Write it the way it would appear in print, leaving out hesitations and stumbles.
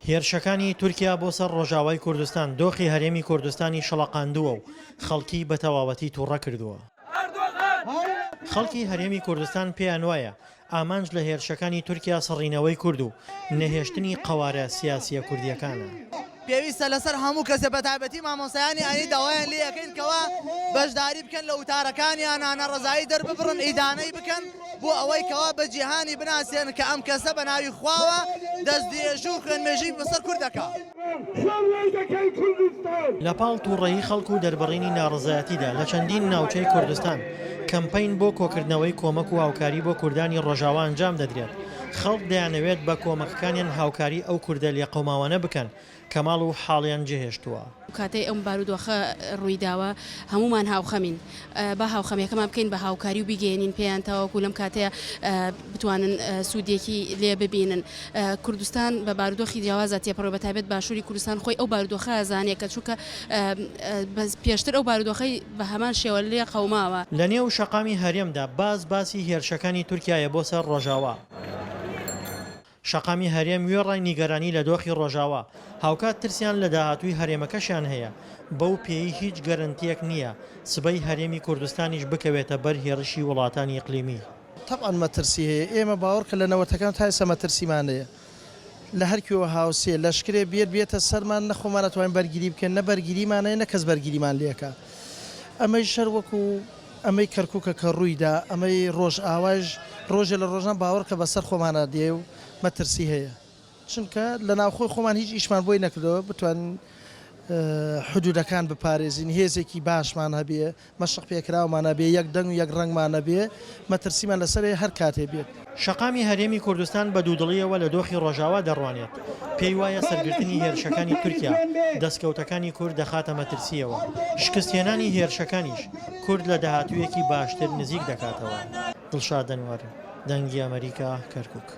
هێرشەکانی تورکیا بۆ سەر ڕۆژاوای کوردستان دۆخی هەرێمی کوردستانی شڵەقاندووە و خەڵکی بە تەواوەتی تووڕە کردووە. خەڵکی هەرێمی کوردستان پێیان وایە ئامانج لە هێرشەکانی تورکیا سڕینەوەی کورد و نەهێشتنی قەوارە سیاسییە کوردییەکانە. پێویستە لەسەر هەموو کەسێ بەتایبەتی مامۆستایانی ئاینی داوایان لێ ئەکەین کەوا بەشداری بکەن لە وتارەکانیانا ناڕەزایی دەرببڕن ئیدانەی بکەن بۆ ئەوەی کەوا بە جیهانی بناسێنن کە ئەم کەسە بە ناوی خواوە دەستدرێژی و خوێنمێژی بەسەر کورد دەکا. لە پاڵ تووڕەیی خەڵک و دەربڕینی ناڕەزایەتیدا لە چەندین ناوچەی کوردستان کەمپەین بۆ کۆکردنەوەی کۆمەک و هاوکاری بۆ کوردانی ڕۆژاوا ئەنجام دەدرێت، خەڵک دەیانەوێت بە کۆمەکەکانیان هاوکاری ئەو کوردە لێقەوماوانە بکەن کە ماڵ و حاڵیان جێهێشتووە. ئەو کاتەی ئەم بارودۆخە ڕوویداوە هەموومان هاوخەمین، با هاوخەمیەکەمان بکەین بە هاوکاری و بیگەیەنین پێیان تاوەکو لەم کاتەیە بتوانن سوودێکی لێ ببینن. کوردستان بە بارودۆخی جیاوازا تێپەڕیوە بەتایبەت باشووری کوردستان خۆی ئەو بارودۆخە ئەزانێ کە چونکە پێشتر ئەو بارودۆخەی بە هەمان شێوە لێ قەوماوە. لە نێو شەقامی هەرێمدا باس باسی هێرشەکانی تورکیایە بۆ سەر ڕۆژاوا. شەقامی هەرێم وێڕای نیگەرانی لە دۆخی ڕۆژاوا، هاوکات ترسیان لە داهاتووی هەرێمەکەشیان هەیە، بەو پێیەی هیچ گەرەنتییەک نییە سبەی هەرێمی کوردستانیش بکەوێتە بەر هێڕشی وڵاتانی ئیقلیمی. تەبعەن مەترسی هەیە، ئێمە باوەڕکە لە نەوەتەکان تا ئێستا مەترسیمان هەیە، لە هەر کوێوە هاوسێ لەشکرێ بێت بێتە سەرمان نە خۆمان ئەتوانین بەرگری بکەین نە بەرگریمان هەیە نە کەس بەرگریمان لێکا، ئەمەیش هەر وەکو ئەمەی کەرکوکە کە ڕوویدا، ئەمەی ڕۆژئاوایش ڕۆژێ لە ڕۆژان باوەڕکە بەسەر خۆمانا دێ و مەترسی هەیە. چونکە لە ناوخۆی خۆمان هیچ ئیشمان بۆی نەکردوە بتوانین حدودەکان بپارێزین، هێزێکی باشمان هەبێ، مەشق پێکراومان هەبێ، یەک دەنگ و یەک ڕەنگمان هەبێ، مەترسیمان لەسەر هەیە هەر کاتێ بێت. شەقامی هەرێمی کوردستان بە دوودڵییەوە لە دۆخی ڕۆژاوا دەڕوانێت، پێی وایە سەرگرتنی هێرشەکانی تورکیا دەستکەوتەکانی کورد دەخاتە مەترسییەوە، شکستهێنانی هێرشەکانیش کورد لە داهاتوویەکی باشتر نزیک دەکاتەوە. دڵشاد ئەنوەر، دەنگی ئەمەریکا، کەرکوک.